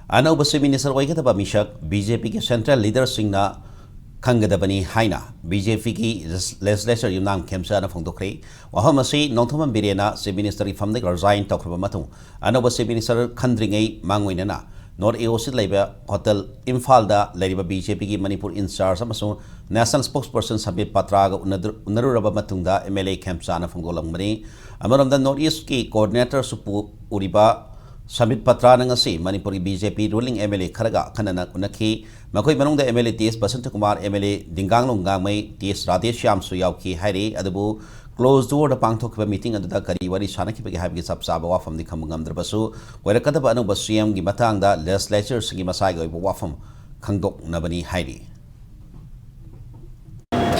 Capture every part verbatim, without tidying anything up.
ꯑꯅꯧꯕ Chief Minister ꯑꯣꯏꯒꯗꯕ ꯃꯤꯁꯛ BJPꯒꯤ central leaderꯁꯤꯡꯅ ꯈꯪꯒꯗꯕꯅꯤ ꯍꯥꯏꯅ BJPꯒꯤ legislature ꯌꯨꯝꯅꯥꯝ ꯈꯦꯝꯆꯥꯅ ꯐꯣꯡꯗꯣꯛꯈ꯭ꯔꯦ꯫ ꯋꯥꯐꯝ ꯑꯁꯤ ꯅꯣꯡꯊꯣꯝꯕꯝ ꯕꯤꯔꯦꯟꯅ Chief Ministerꯒꯤ ꯐꯝꯗꯒꯤ resign ꯇꯧꯈ꯭ꯔꯕ ꯃꯇꯨꯡ ꯑꯅꯧꯕ Chief Minister ꯈꯟꯗ꯭ꯔꯤꯉꯩ ꯃꯥꯡꯑꯣꯏꯅꯅ North AOCꯗ ꯂꯩꯕ hotel ꯏꯝꯐꯥꯜꯗ ꯂꯩꯔꯤꯕ BJPꯒꯤ ꯃꯅꯤꯄꯨꯔ in charge ꯑꯃꯁꯨꯡ national spokesperson ꯁꯝꯕꯤꯠ ꯄꯥꯇ꯭ꯔꯥꯒ ꯎꯅꯗ-, ꯎꯅꯔꯨꯔꯕ ꯃꯇꯨꯡꯗ MLA ꯈꯦꯝꯆꯥꯅ ꯐꯣꯡꯗꯣꯛꯂꯝꯕꯅꯤ꯫ ꯑꯃꯔꯣꯝꯗ North Eastꯀꯤ coordinatorꯁꯨ ꯄꯨ-, ꯎꯔꯤꯕ ꯁꯝꯕꯤꯠ ꯄꯥꯇ꯭ꯔꯥꯅ ꯉꯁꯤ ꯃꯅꯤꯄꯨꯔꯒꯤ BJP ruling MLA ꯈꯔꯒ ꯑꯈꯟꯅꯅ ꯎꯅꯈꯤ꯫ ꯃꯈꯣꯏ ꯃꯅꯨꯡꯗ MLA ꯇꯤ ꯑꯦꯁ ꯕꯁꯟꯇ ꯀꯨꯃꯥꯔ, MLA ꯗꯤꯡꯒꯥꯡꯂꯣꯡ ꯒꯥꯡꯃꯩ, ꯇꯤ ꯑꯦꯁ ꯔꯥꯙꯦꯁ꯭ꯌꯥꯝꯁꯨ ꯌꯥꯎꯈꯤ ꯍꯥꯏꯔꯤ꯫ ꯑꯗꯨꯕꯨ closed doorꯗ ꯄꯥꯡꯊꯣꯛꯈꯤꯕ meeting ꯑꯗꯨꯗ ꯀꯔꯤ ꯋꯥꯔꯤ ꯁꯥꯟꯅꯈꯤꯕꯒꯦ ꯍꯥꯏꯕꯒꯤ ꯆꯞ ꯆꯥꯕ ꯋꯥꯐꯝꯗꯤ ꯈꯪꯕ ꯉꯝꯗ꯭ꯔꯕꯁꯨ, ꯑꯣꯏꯔꯛꯀꯗꯕ ꯑꯅꯧꯕ CMꯒꯤ ꯃꯇꯥꯡꯗ legislatureꯁꯤꯡꯒꯤ ꯃꯁꯥꯒꯤ ꯑꯣꯏꯕ ꯋꯥꯐꯝ ꯈꯪꯗꯣꯛꯅꯕꯅꯤ ꯍꯥꯏꯔꯤ꯫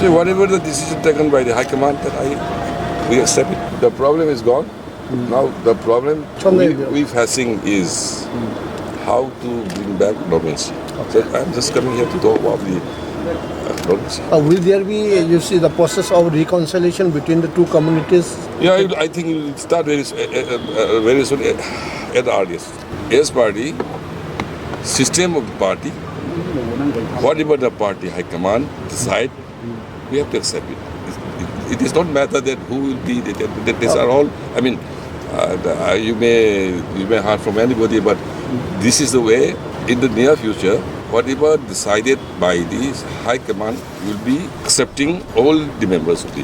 So whatever the decision taken by the High Command, that I, we accept it. The problem is gone. Now the problem we, we facing is how to bring back normalcy. So I'm just coming here to talk about the uh, normalcy. Uh, will there be, you see, the process of reconciliation between the two communities? Yeah, I, I think it will start very, s- uh, uh, uh, very soon at, at the earliest. Yes party, system of the party, whatever the party high command decide, we have to accept it. It, it, it is not matter that who will be, that, that, that these are all, I mean, uh, the, uh, you may you may hear from anybody, but this is the way. In the near future, whatever decided by the high command will be accepting all the members of the